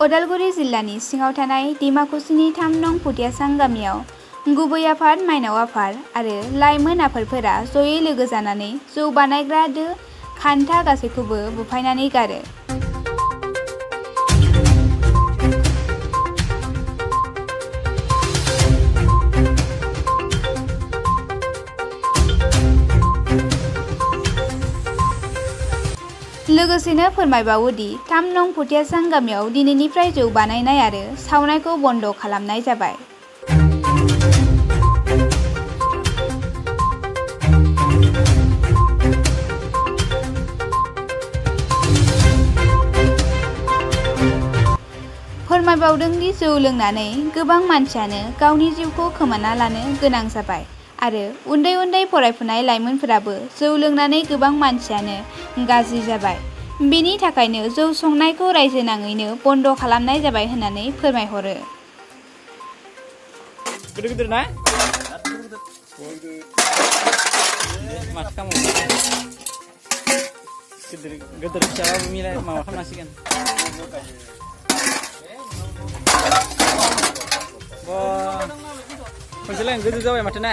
उदालगुरि जिल्लानि सिङाव थानाय डिमाकुसिनि 3 नं फुथियासां गामियाव गुबै आफाद माइनाव आफाद आरो लाइमोन आफादफोरा जयै लोगो जानानै जौ बानायग्रा दो खान्था गासैखौबो बुफायनानै गारो। लोगोसेनो फोरमायबावोदि 3 नं फुथियासां गामियाव दिनैनिफ्राय जौ बानायनाय आरो सावनायखौ बन्द खालामनाय जाबाय। फोरमायबावदोंदि जौ लोंनानै गोबां मानसियानो गावनि जिउखौ खोमाना लानो गोनां जाबाय आरो उन्दै उन्दै फरायफुनाय लाइमोनफोराबो जौ लोंनानै गोबां मानसियानो गाज्रि जाबाय। बेनि थाखायनो जौ संनायखौ रायजो नाङैनो बन्द खालामनाय जाबाय होननानै फोरमायहरो। गिदिर ना? गिदिर फिसाबाबो मिलाय माबा खालामनांसिगोन। खनसेलाय गोजौ जाबाय माथो ना?